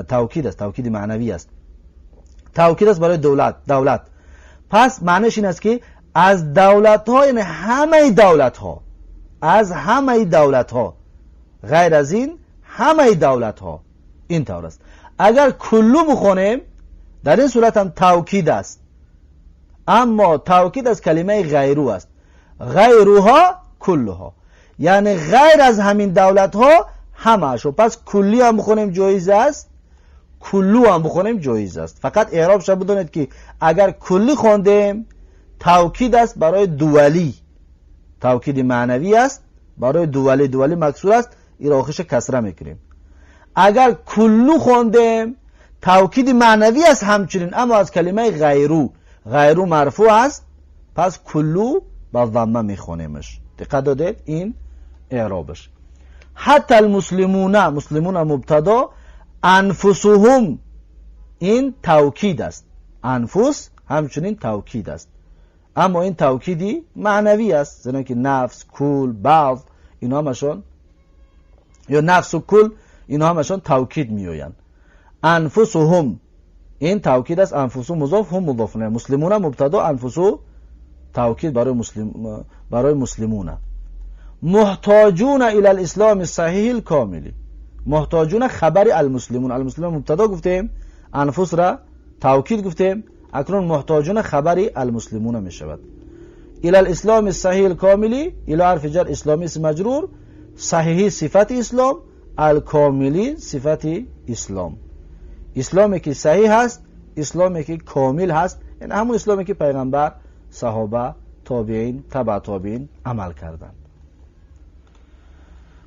توکید است، توکید معنوی است، توکید است برای دولت، دولت. پس معنیش این است که از دولت ها، یعنی همه دولت ها، از همه دولت ها، غیر از این همه دولت ها، این طور است. اگر کلو بخونیم در این صورت هم توکید است، اما توکید از کلمه غیرو است، غیرها کلها، یعنی غیر از همین دولت ها همه. پس کلی هم بخونیم جایز است، کلو هم بخونیم جایز است. فقط اعراب شد بدونید که اگر کلی خواندیم توکید است برای دولی، توکید معنوی است برای دولی، دولی مکسور است، این آخرش کسره میکنیم. اگر کلو خواندیم توکید معنوی است همچنین، اما از کلمه غیرو، غیرو مرفوع است، پس کلو با ضمه میخونیمش. دقت دادید؟ این اعرابش. حتی المسلمون، مسلمون مبتدا، انفسهم این توکید است، انفس همچنین توکید است، اما این توکیدی معنوی است، زیرا که نفس، کل، بعض اینا همشون یا نفس و کل اینا همشون توکید میآیند. انفسهم این توکید است، انفس مضاف، هم مضاف، مسلمون مبتدا، انفس توکید برای مسلم، برای مسلمون. محتاجون الى الاسلام الصحیح الکاملی، محتاجون خبر المسلمون، المسلمون مبتدا گفتیم، انفس را توکید گفتیم، اکنون محتاجون خبر المسلمون می شود. الى الاسلام الصحیح الکاملی، الى حرف جر، اسلامی اسم مجرور، صحیحی صفت اسلام، الکاملی صفت اسلام. اسلامی که صحیح هست، اسلامی که کامل هست، یعنی همون اسلامی که پیغمبر، صحابه، تابعین، تبع تابعین عمل کردند.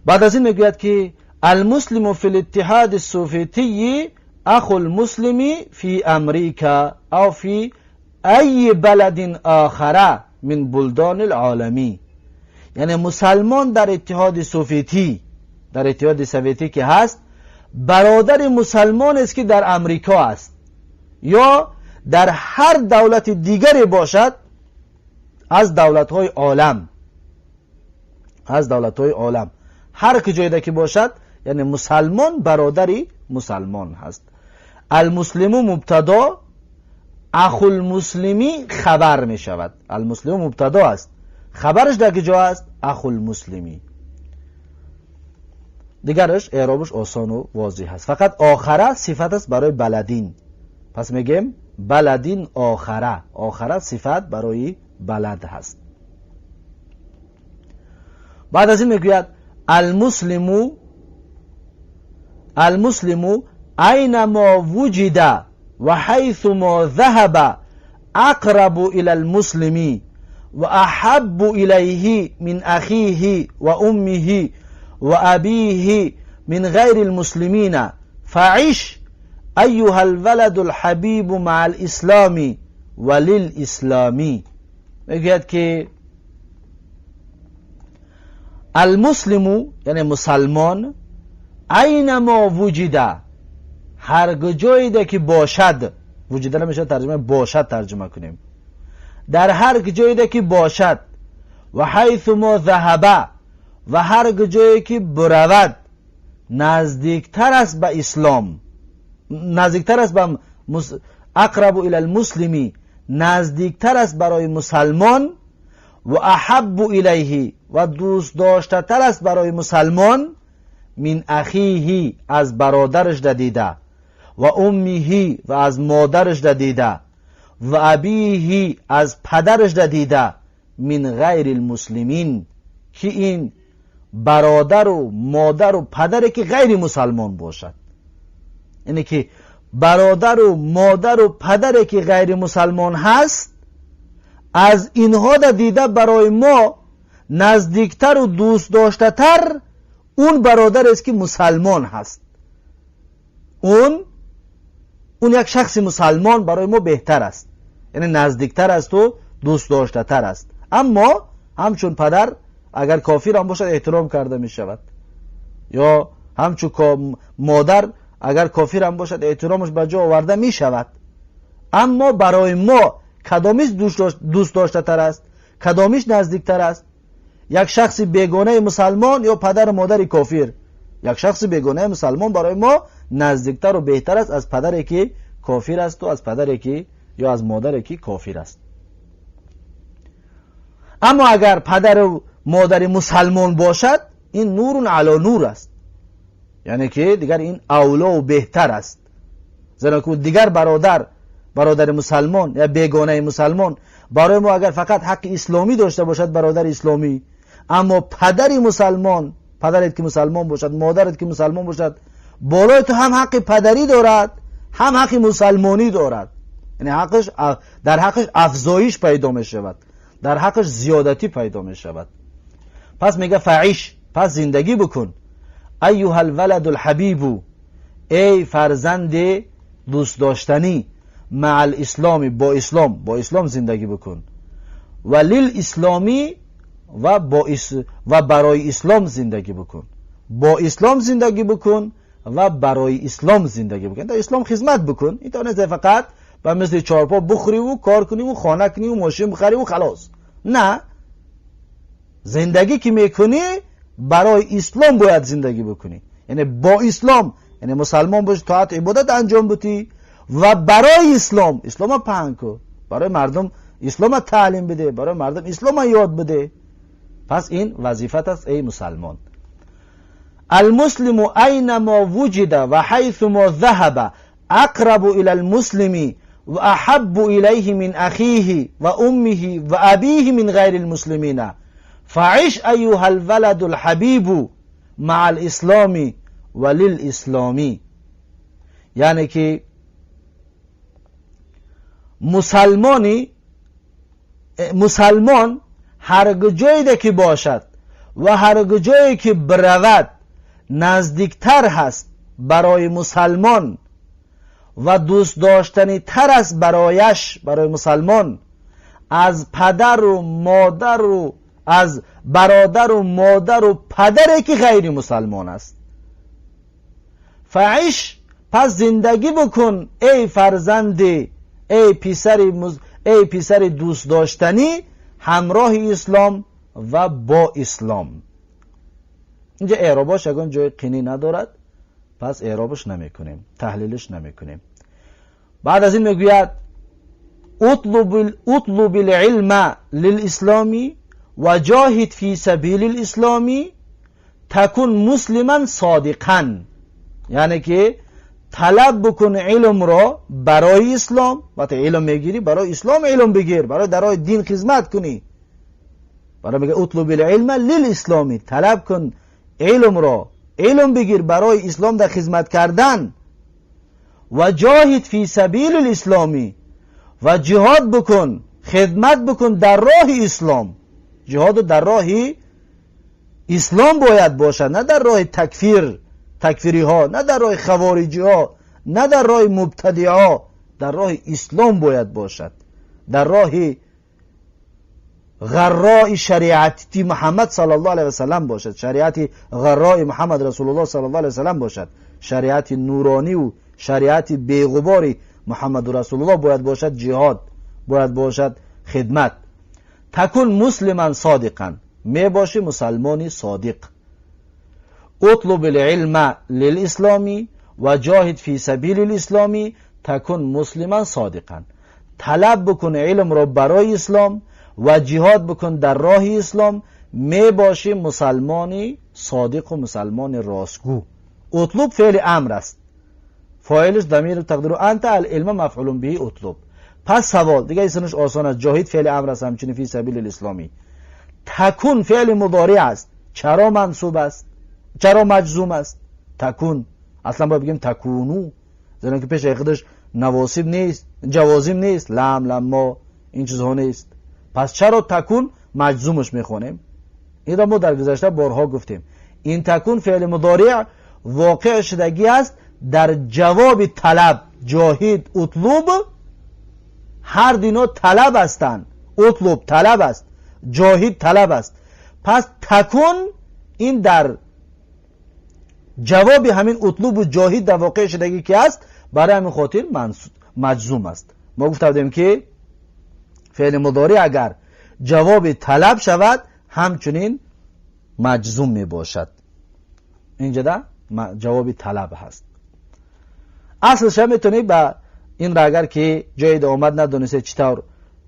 بعد از این میگوید که المسلم في الاتحاد السوفیتی اخو المسلم في امریکا او في ای بلد آخر من بلدان العالمی. یعنی مسلمان در اتحاد سوفیتی، در اتحاد سویتی که هست، برادر مسلمان است که در امریکا است یا در هر دولت دیگری باشد از دولت های عالم، از دولت های عالم هر کجایی که باشد، یعنی مسلمان برادری مسلمان هست. المسلم مبتدا، اخو المسلمی خبر می شود. المسلم مبتدا است، خبرش در کجا است؟ اخو المسلمی. دیگرش اعرابش آسان و واضح است. فقط آخره صفت است برای بلدین، پس میگیم بلدین آخره، آخره صفت برای بلد هست. بعد از این میگوید المسلم اینما وجد و حيث ما ذهب اقرب الى المسلم و احب الیه من اخیه و امه و ابیه من غیر المسلمین. فعش ایها الولد الحبیب مع الاسلام وللاسلام. میگوید که المسلم یعنی مسلمان، اینما وجد، هر جایی که باشد، وجد نمیشه ترجمه باشد ترجمه کنیم. در هر جایی که باشد و حیث ما ذهب و هر جایی که برود نزدیکتر است به اسلام، نزدیکتر است به اقرب الی المسلمی، نزدیکتر است برای مسلمان، و احب الیه و دوست داشته تر است برای مسلمان، من اخیه از برادرش دیده، و امه و از مادرش دیده، و ابیه از پدرش دیده، من غیر المسلمین، که این برادر و مادر و پدری که غیر مسلمان باشد. اینه که برادر و مادر و پدری که غیر مسلمان هست، از اینها دیده برای ما نزدیکتر و دوست داشته تر اون برادر است که مسلمان هست. اون یک شخص مسلمان برای ما بهتر است، یعنی نزدیکتر است و دوست داشته تر است. اما همچون پدر اگر کافر هم باشد احترام کرده می شود، یا همچون مادر اگر کافر هم باشد احترامش به جا آورده می شود. اما برای ما کدامیش دوست داشته تر است، کدامیش نزدیکتر است؟ یک شخص بیگانه مسلمان یا پدر و مادر کافر؟ یک شخص بیگانه مسلمان برای ما نزدیکتر و بهتر است از پدری که کافر است و از پدری که یا از مادری که کافر است. اما اگر پدر و مادر مسلمان باشد، این نور علی نور است، یعنی که دیگر این اولا و بهتر است. زیرا که دیگر برادر مسلمان یا بیگانه مسلمان برای ما اگر فقط حق اسلامی داشته باشد، برادر اسلامی، اما پدر مسلمان، پدرت که مسلمان باشد، مادرت که مسلمان باشد، بالای تو هم حق پدری دارد هم حق مسلمانی دارد. یعنی حقش در حقش افزایش پیدا می شود، در حقش زیادتی پیدا می شود. پس میگه فعیش، پس زندگی بکن. ایها الولد الحبیب، ای فرزند دوست داشتنی، مع الاسلام، با اسلام، با اسلام زندگی بکن، و للاسلامی و و برای اسلام زندگی بکن، با اسلام زندگی بکن و برای اسلام زندگی بکن، در اسلام خدمت بکن. این تا فقط و مثل چارپا بخوری و کار کنی و خانه کنی و ماشین بخری و خلاص. نه، زندگی که میکنی برای اسلام باید زندگی بکنی، یعنی با اسلام، یعنی مسلمان باشی، طاعت عبادت انجام بدی و برای اسلام، اسلام پهن کن، برای مردم اسلام تعلیم بده، برای مردم اسلام یاد بده. پس این وظیفت است ای مسلمان. المسلم اینما وجد و حیث ما ذهب اقرب الى المسلم و احب الیه من اخیه و امه و ابیه من غیر المسلمین فعش ایها الولد الحبیب مع الاسلام و للاسلام. یعنی که مسلمان هر جایی که باشد و هر جایی که برود نزدیکتر هست برای مسلمان و دوست داشتنی تر است برایش، برای مسلمان، از پدر و مادر و از برادر و مادر و پدری که غیر مسلمان است. فعیش، پس زندگی بکن ای فرزند، ای پسر دوست داشتنی، همراه اسلام و با اسلام. اینجا اعراباش اگر جای قینی ندارد، پس اعرابش نمیکنیم، تحلیلش نمیکنیم. بعد از این میگوید اطلب العلم للاسلام و جاهد فی سبیل الاسلام تکن مسلما صادقا. یعنی که طلب بکن علم را برای اسلام. وقتی علم میگیری برای اسلام علم بگیر، برای در راه دین خدمت کنی. برای میگه اطلب العلم للاسلام، طلب کن علم را، علم بگیر برای اسلام در خدمت کردن. و جاهد فی سبیل الاسلامی، و جهاد بکن، خدمت بکن در راه اسلام. جهاد در راه اسلام باید باشد، نه در راه تکفیر، تکفیری ها، نه در راه خوارجی ها، نه در راه مبتدع ها، در راه اسلام باید باشد، در راه غراء شریعتی محمد صلی الله علیه و سلم باشد، شریعت غراء محمد رسول الله صلی الله علیه و سلم باشد، شریعت نورانی و شریعت بیغبار محمد رسول الله باید باشد. جهاد باید باشد، خدمت. تکون مسلما صادقا، میباشی مسلمانی صادق. اطلب العلم للاسلامی و جاهد فی سبیل الاسلامی تکون مسلما صادقا. طلب بکن علم را برای اسلام و جهاد بکن در راه اسلام، میباشی مسلمانی صادق و مسلمان راستگو. اطلب فعل امر است، فاعلش ضمیر تقدیر انت، العلم مفعول به اطلب. پس سوال دیگه ایسانش آسان است. جاهد فعل امر است، همچنین فی سبیل الاسلامی. تکون فعل مضارع است، چرا منصوب است؟ چرا مجزوم است؟ تکون اصلا باید بگیم تکونو، زیرا که پیش خودش نواسب نیست، جوازم نیست، لم لما این چیزها نیست. پس چرا تکون مجزومش میخونیم؟ این را ما در گذشته بارها گفتیم. این تکون فعل مضارع واقع شدگی است در جواب طلب. جاهد، اطلب، هر دینا طلب هستند. اطلب طلب است، جاهد طلب است. پس تکون این در جواب همین اطلب و جاهد در واقع شدگی که است، برای همین خاطر مجزوم است. ما گفته بودیم که فعل مضارع اگر جواب طلب شود همچنین مجزوم می باشد. اینجا ده جواب طلب هست. اصلش هم میتونی به این را اگر که جای آمد ندونسته چطور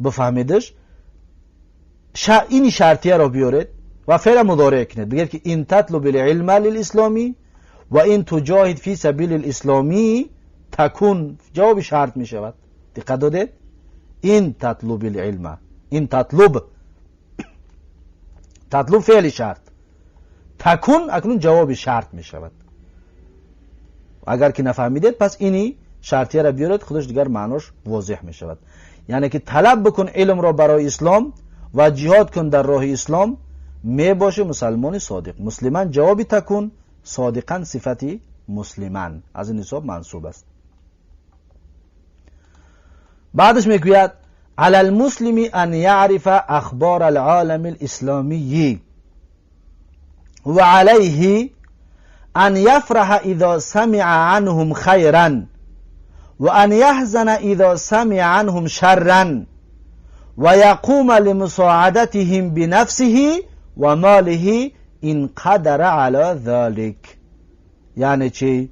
بفهمیدش، این شرطیه را بیارید و فعل مضارع کنید، بگید که این تطلب العلم للاسلامی و این تجاهد فی سبیل الاسلامی تکون، جواب شرط می شود. دقت دادید؟ این تطلب العلم، این تطلب، تطلب فعل شرط، تکون اکنون جواب شرط می شود. اگر که نفهمیدید پس اینی شرطیه را بیارید، خودش دیگر معناش واضح می شود. یعنی که طلب بکن علم را برای اسلام و جهاد کن در راه اسلام، می باشه مسلمان صادق. مسلمان جواب تکون، صادقا صفتی مسلمان، از این حساب منصوب است. بعدش میگوید علی المسلم ان يعرف اخبار العالم الاسلامی و علیه ان يفرح اذا سمع عنهم خیرا و ان يحزن اذا سمع عنهم شرا و یقوم لمساعدتهم بنفسه و ماله ان قدر على ذلك. یعنی چی؟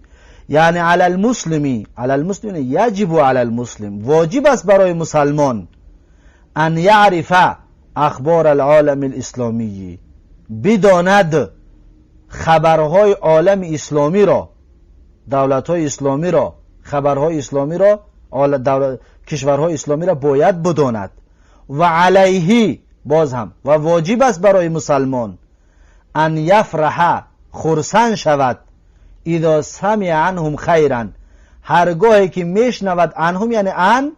یعنی علی المسلمی، علی المسلم یجب علی المسلم، واجب است برای مسلمان ان یعرف اخبار العالم الاسلامی، بداند خبرهای عالم اسلامی را، دولت‌های اسلامی را، خبرهای اسلامی را، کشورهای اسلامی را باید بداند. و علیه باز هم و واجب است برای مسلمان ان یفرح، خرسند شود، اذا سمع عنهم خیرا، هرگاهی که میشنود، عنهم یعنی عن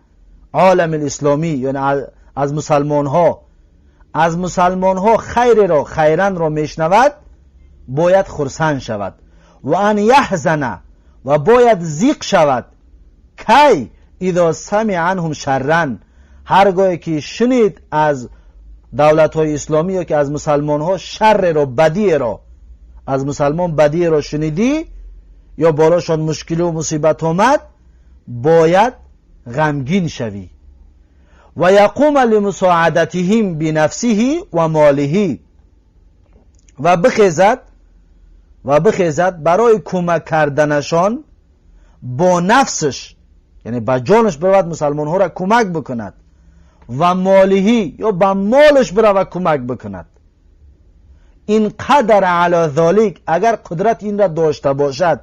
عالم الاسلامی، یعنی از مسلمان ها، از مسلمان ها خیر را، خیرا را میشنود، باید خرسند شود. و ان یحزن، و باید زیق شود، کی؟ اذا سمع عنهم شرا، هرگاهی که شنید از دولت های اسلامی یا که از مسلمان ها شر را، بدی را، از مسلمان بدی را شنیدی یا بالاشان مشکلی و مصیبت آمد، باید غمگین شوی. و یقوم لمساعدتهم بنفسه و ماله، و بخیزد، و بخیزد برای کمک کردنشان با نفسش، یعنی با جانش برود مسلمان ها را کمک بکند، و مالهی یا با مالش برود کمک بکند. این قدر علی ذالک، اگر قدرت این را داشته باشد،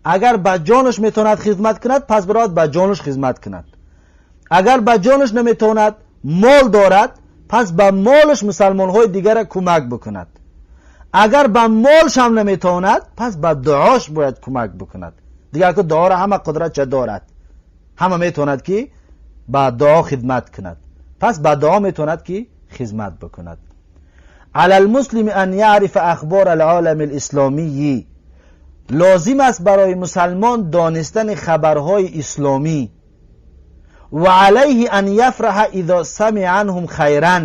اگر به جانش میتواند خدمت کند، پس برود به جانش خدمت کند. اگر به جانش نمیتواند، مال دارد، پس به مالش مسلمان های دیگر را کمک بکند. اگر به مالش هم نمیتواند، پس به دعاش باید کمک بکند. دیگر که دعا را همه قدرت چه دارد، همه میتواند که به دعا خدمت کند، پس به دعا میتواند که خدمت بکند. علی المسلم ان یعرف اخبار العالم الاسلامی، لازم است برای مسلمان دانستن خبرهای اسلامی. و علیه ان یفرح اذا سمع عنهم خیرا،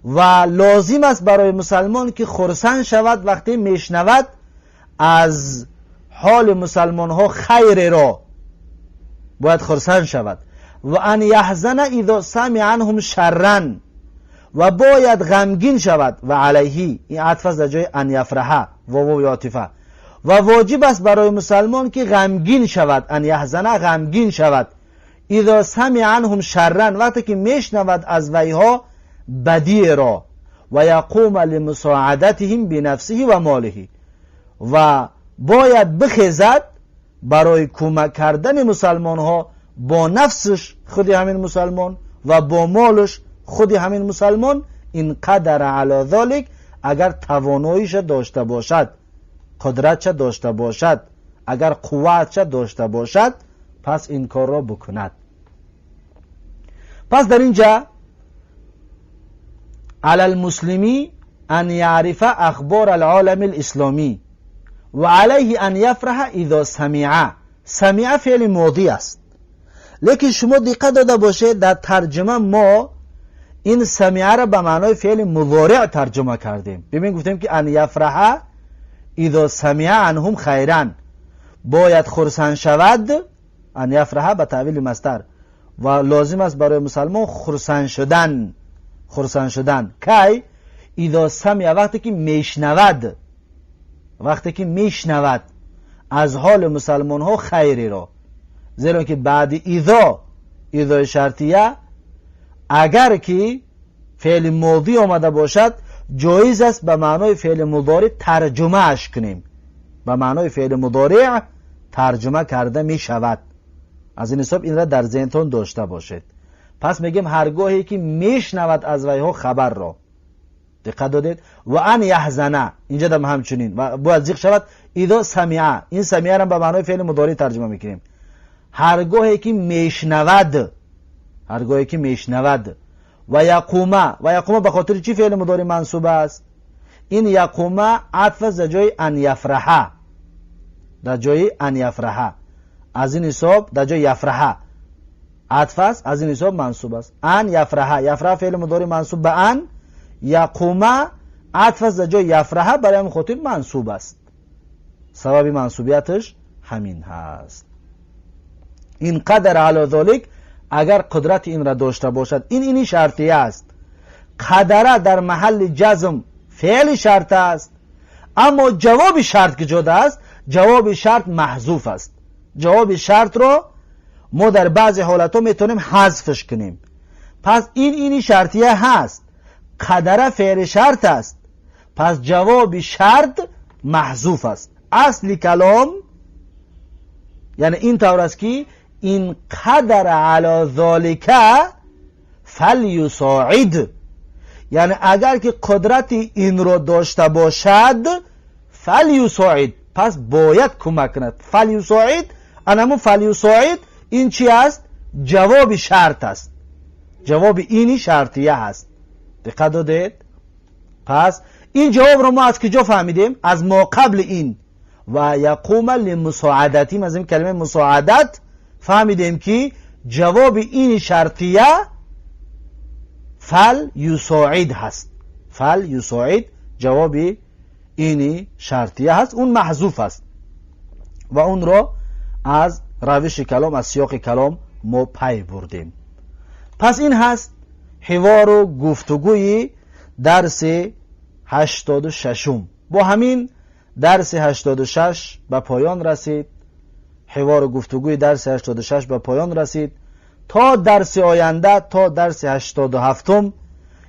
و لازم است برای مسلمان که خرسند شود وقتی میشنود از حال مسلمان ها خیر را، باید خرسند شود. و ان یحزن اذا سمع عنهم شرا، و باید غمگین شود. و علیه، این عطف است در جای ان یفرح، واو عاطفه. و واجب است برای مسلمان که غمگین شود، ان یحزن غمگین شود، اذا سمع عنهم شرا، وقتی که میشنود از ویها بدی را، و یقوم لمساعدتهم بنفسه و ماله، و باید بخیزد برای کمک کردن مسلمان ها با نفسش خود همین مسلمان و با مالش خود همین مسلمان. این قدر علی ذلک، اگر تواناییش داشته باشد، قدرتش داشته باشد، اگر قوتش داشته باشد، پس این کار را بکند. پس در اینجا علی المسلمی ان یعرف اخبار العالم الاسلامی و علیه ان یفرح اذا سمع. سمع فعل ماضی است، لیکن شما دقت داده باشید در ترجمه ما این سمع را به معنای فعل مضارع ترجمه کردیم. ببین، گفتیم که ان یفرح اذا سمع عنهم خیرا، باید خرسند شود، ان یفرح به تاویل مصدر، و لازم است برای مسلمان خرسند شدن. خرسند شدن کی؟ اذا سمع، وقتی که میشنود، وقتی که میشنود از حال مسلمان ها خیری را. زیرا که بعد اذا، اذا شرطیه، اگر که فعل ماضی آمده باشد، جایز است به معنای فعل مضارع ترجمه اش کنیم. به معنای فعل مضارع ترجمه کرده می شود. از این حساب این را در ذهنتان داشته باشید. پس میگیم هرگاهی که میشنود از ویها خبر را. دقت دادید؟ و ان یحزنه، اینجا دم همچنین و باید ذکر شود. اذا سمع، این سمع را به معنای فعل مضارع ترجمه میکنیم. هرگاهی که میشنود، هرگاهی که میشنود، و یقومه. و یقومه به خاطر چی فعل مضارع منصوب است؟ این یقومه عطف است در جای ان یفرحه، در جای ان یفرحه. از این حساب در جای یفرحه عطف است، از این حساب منصوب است. ان یفرحه، یفرح فعل مضارع منصوب به ان، یقومه عطف است در جای یفرحه، برای همین خاطر منصوب است. سبب منصوبیتش همین هست. این قدر علی ذلک، اگر قدرت این را داشته باشد. این اینی شرطیه است. قدره در محل جزم فعل شرط است، اما جواب شرط که جدا است، جواب شرط محذوف است. جواب شرط را ما در بعضی حالت ها میتونیم حذفش کنیم. پس این اینی شرطیه هست، قدره فعل شرط است، پس جواب شرط محذوف است. اصل کلام یعنی این طور است که این قدر علی ذلک فلیساعد، یعنی اگر که قدرت این رو داشته باشد، فلیساعد، پس باید کمک کند. فلیساعد، انمو فلیساعد این چی است؟ جواب شرط است، جواب اینی شرطیه هست. دقت دادید؟ پس این جواب رو ما از کجا فهمیدیم؟ از ما قبل این و یقوم لمساعدتیم. از این کلمه مساعدت فهمیدیم که جواب این شرطیه فل یساعد هست. فل یساعد جواب اینی شرطیه هست، اون محذوف است و اون را از روش کلام، از سیاق کلام ما پی بردیم. پس این هست حوار و گفتگوی درس 86. با همین درس 86 به پایان رسید. حوار و گفتگوی درس 86 به پایان رسید. تا درس آینده، تا درس 87،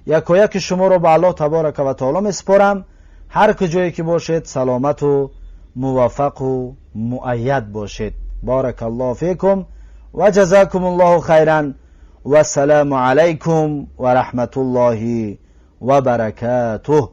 یکایک شما را به الله تبارک و تعالی میسپارم. هر کجایی که باشید سلامت و موفق و مؤید باشید. بارک الله فیکم و جزاکم الله خیرا و السلام علیکم و رحمت الله و برکاته.